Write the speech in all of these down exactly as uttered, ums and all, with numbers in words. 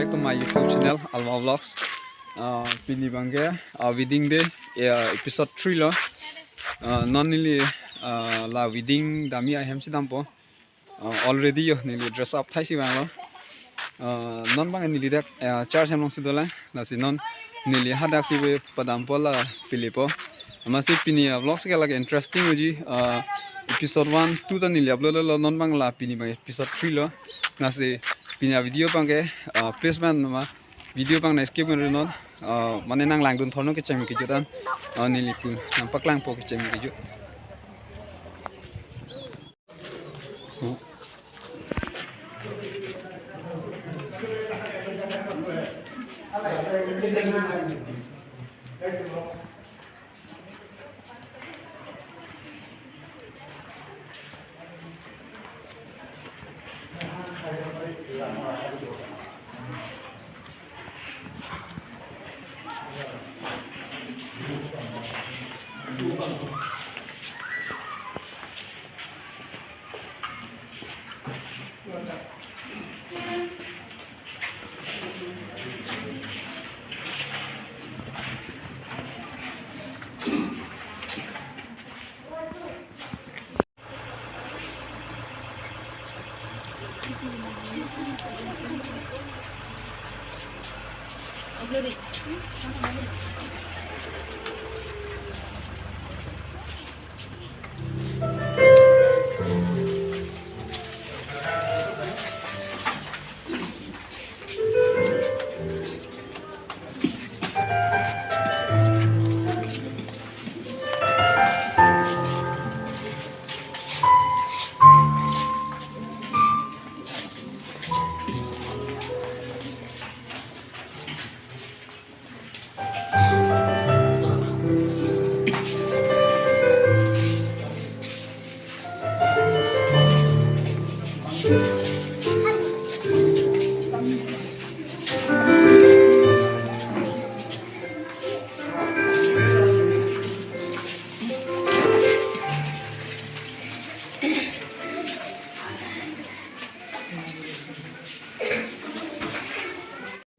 Back to my YouTube channel, Alma Vlogs. Uh, pini abangke, uh, wedding day, uh, episode three lo. Uh, non neli, uh, la wedding damji ahem si dampo. Uh, already yo, neli dress up thaisi vanglo. Uh, non abang neli dak, uh, church hem alongsi dolang. Lasi non neli hadak si ve padampo la pilipo. Amatsi pini a-vlogs ke lake interesting doji. Uh, episode one, two ta neli upload lo, non abang la pini abang episode three lo. Lasi pini a-video abangke, uh, please man ma video abang na skip non. Uh, mane nanglangdun thorno kecheng kejut an. Uh, neli pu nangpaklangpo kecheng kejut.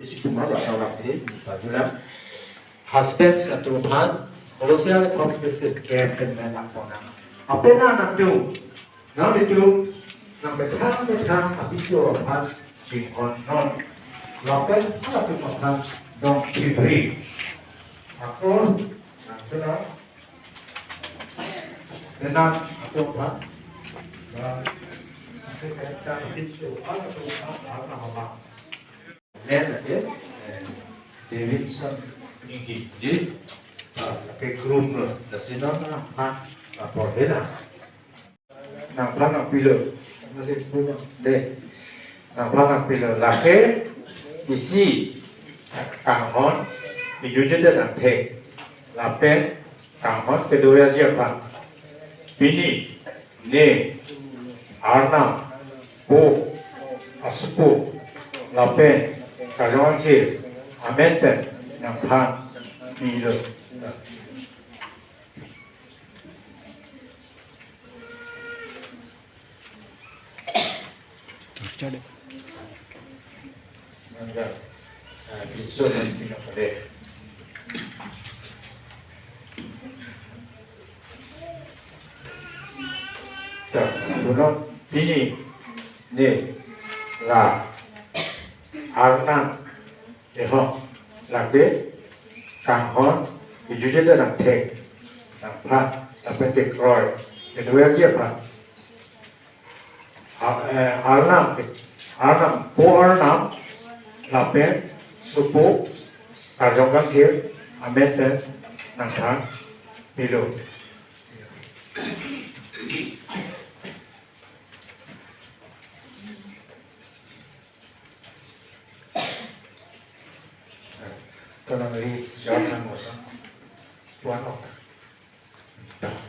Isi cuma bahasa waktu ini, Pak Julam. Husband satu aphan, Hosea kong besi care pen men nangponang. Apena nangtung, nang itu, nang methang methang abiso aphan, chinghon non. Lapen halatum aphan, dong chibri. Ako, nang tenang. Tenang, ako aphan. Nang, nang methang abiso, halatum aphan, halatum aphan. Len ate, eh, Davidson Ningki ji, ah, lake groom lo, lasi non nangphan, ah, porhe na. Nangphan nangpilo, nangphan nangpilo, de. Nangphan nangpilo, lake isi kanghon, ijujedet angthek. Lapen kanghon kedoji aphan. Pini, ne, arnam, po, asopo, lapen, karjong kangthir, amen pen, nangphan, pilo. Nangga, ah, binso nang pinakade. Ta, punon pini, ne, la, arnam, ehong, lake, kanghon, ijujedet angthek, nangphan, lapen kekroi, kedoji aphan. A-, eh, arnam, arnam, po arnam, lapen, sopo, karjong kangthir, amen pen, nangphan, pilo. Tolong ri, jawab sang kosong. Puan ok.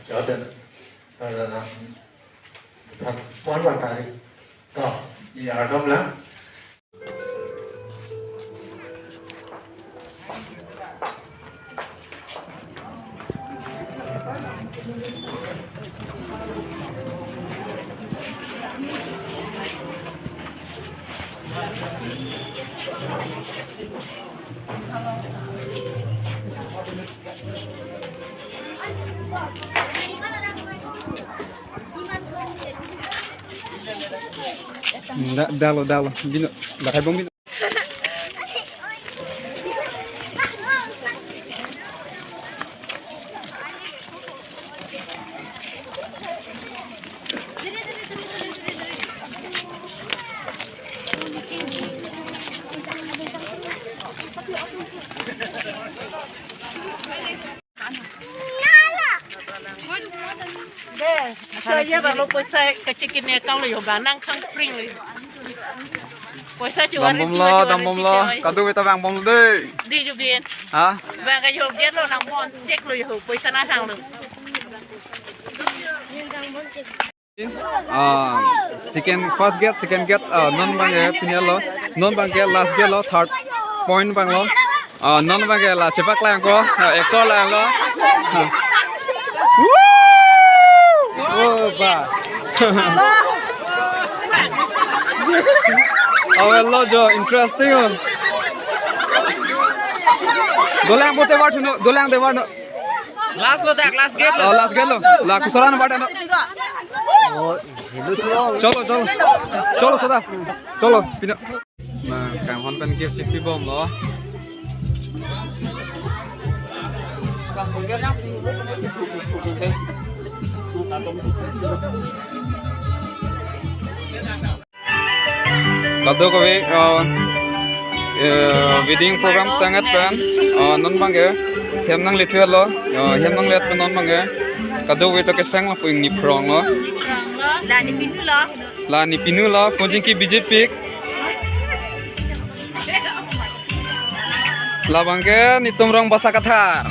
Jawab dan, eh, puan, puan tari. Toh, ya, dong lang. Hmm, da, dalo, dalo. Bino, da kai bom bino. Dei, so ye ba lo poisa kachekine account lo yo ba nang khang pring lo yo. Poisa chu dambom lo, dambom lo. Kadu beta bang bom lo dei. Di ju bin. Ha? Bang ka yo get lo nang bon check lo yo poisa na sang lo. Ah, second, first gate, second gate, ah, non bang ke pini lo, non bang ke last gate lo, third point bang lo, ah, non bang ke la chepak lang ko, ah, ekor lang lo. Woo! Oh, ba. Awe lo jo, interesting on. Dolang bote bar thuno, dolang de bar no. Last lo dak, last gate lo. Oh, last gate lo. La kusaran bar no. Oh, hello, hello. Cholo, cholo. Cholo, sada. Cholo, pina. Na, kanghon pen gift si pibom lo. Kadokave, uh, uh, wedding program tangdet pen, uh, non bang ke hem nangle thulo, uh, hem nangle pen non bang ke kadokave to kesang lapu ingni phrong lo. La ne pinu lo. La ne pinu lo, phone chingki bijit pik. Labang ke netum rong Basa Kathar.